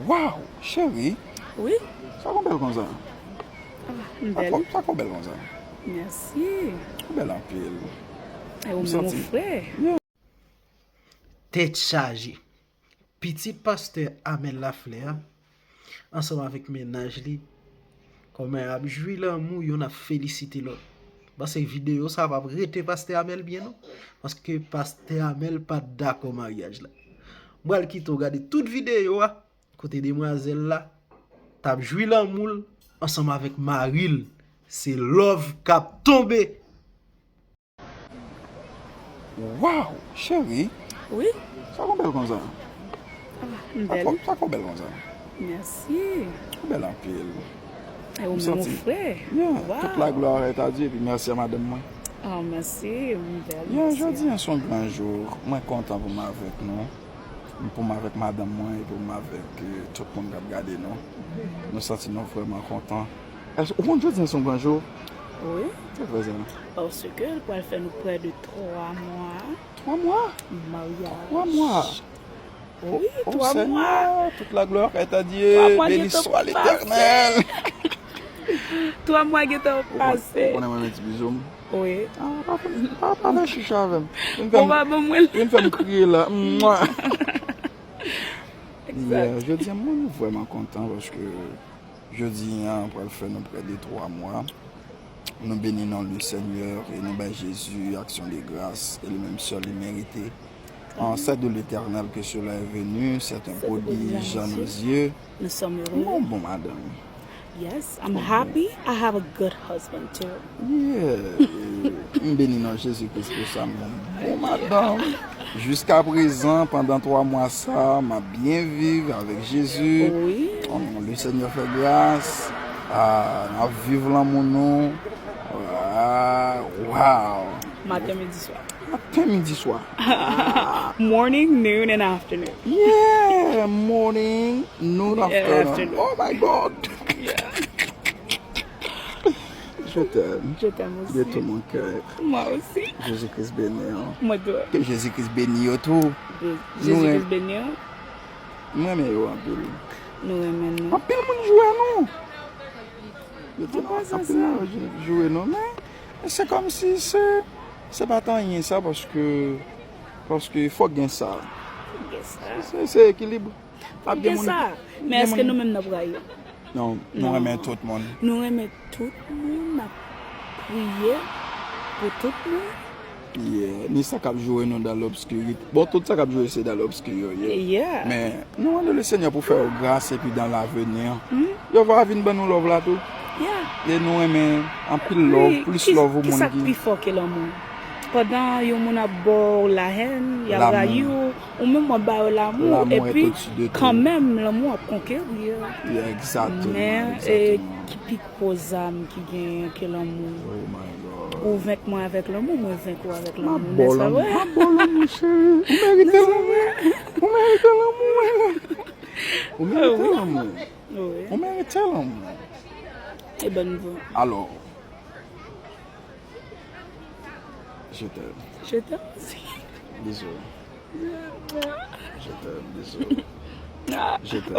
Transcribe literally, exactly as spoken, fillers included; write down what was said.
Waw, cheri. Wi. Sa konn bèl konsa? Ah, m bèl. Sa konn bèl konsa? Mèsi. Ou bèl anpil. E ou menm, frè? Tèt chaje. Pitit pastè Amel Laflè a, ansanm avèk mennaj li, kòman y ap jwi lanmou, youn ap felisite lòt. M panse videyo sa a p ap rete pastè Amel byen non, paske pastè Amel pa t dakò maryaj la. M pral kite w gade tout videyo a, kote demwazèl la t ap jwi lanmou l ansanm avèk mari l. Se love k ap tonbe. Waw, cheri. Wi. Sa konn bèl konsa? Ah, m bèl. Sa konn bèl konsa? Mèsi. Ou bèl anpil. E ou menm, frè? Yeah, toute la gloire est à Dieu, epi mèsi a madanm mwen. Oh, mèsi, m bèl. Yeah, jodi a se yon gran jou. Mwen kontan pou m avèk nou. Pou m avèk madanm mwen e pou m avèk, euh, tout moun k ap gade nou. Nou santi nou vrèman kontan. Èske ou konn jodi a se yon gran jou? Wi. Sa k fè sa? Paske l pral fè nou prè de twa mwa. Twa mwa? Maryaj. Twa mwa? Wi, twa mwa. Oh, Seigneur, toute la gloire est à Dieu. Béni soit l'Éternel. Twa mwa gentan pase. Ou konnen mwen renmen ti bizou m. Wi. Ah, pa fè, pa, pa fè chicha avè m. Ou pa ban mwen l. Vin fè m kriye la. Mwa. Exact. Yeah, jodi a mwen vrèman kontan paske jodi a pral fè nou prè de twa mwa. Nou beni non le Seigneur e nou bay Jezi aksyon de gras e li menm sèl li merite. En, c'est de l'Éternel que cela est venu, c'est un prodige à nos yeux. Nous sommes heureux. Mwen bon madanm. Yes, I'm happy. I have a good husband too. Yeah. M beni non Jezi Kris pou sa, m gon bon madanm. Jiska prezan, pandan twa mwa sa, m ap byen viv avèk Jezi. Wi. Oh, le Seigneur fè gras. Ah, n ap viv lanmou nou. Ah, wow. Maten, midi, swa. Maten, midi, swa. Morning, noon, and afternoon. Yeah, morning, noon, afternoon. Oh my God. Yeah. Je t'aime. Je t'aime aussi. De tout mon cœur. Moi aussi. Jezi Kris beni w. Mwen tou. Ke Jezi Kris beni yo tou. Jezi Kris beni w. Mwen renmen yo anpil. Nou renmen nou. Anpil moun joure nou. Yo di non, anpil moun joure nou, men se kòmsi se, se pa t anyen sa, paske, paske fòk gen sa. Fòk gen sa. Se, se ekilib. Fòk gen sa. Men èske nou menm n ap rayi yo? Non, nou renmen tout moun. Nou renmen tout moun, n ap priye pou tout moun. Yeah, ni sa k ap joure nou dans l'obscurité. Bon, tout sa k ap joure se dans l'obscurité yo ye. Yeah. Men nou mande le Seigneur pou fè yo gras epi dans l'avenir, yo va vin ban nou love la tou. Yeah. E nou renmen anpil love, plis love pou moun ki. Kisa k pi fò ke lanmou? Pandan yon moun ap ba w lahèn, y ap rayi w, ou menm w ap ba yo lanmou, epi kanmenm lanmou ap konkeri. Yeah, exactement, exactement. Men, e, ki pi gwo zam ki genyen ke lanmou? Oh my God. Ou venk mwen avèk lanmou, mwen venk ou avèk lanmou. M ap ba w lanmou, m ap ba w lanmou, cheri. Ou merite lanmou. Ou merite lanmou, man. Ou merite lanmou. Wi. Ou merite lanmou. E ban m di w. Alò, je t'aime. Je t'aime aussi. Bisous. Je t'aime, bisous. Je t'aime.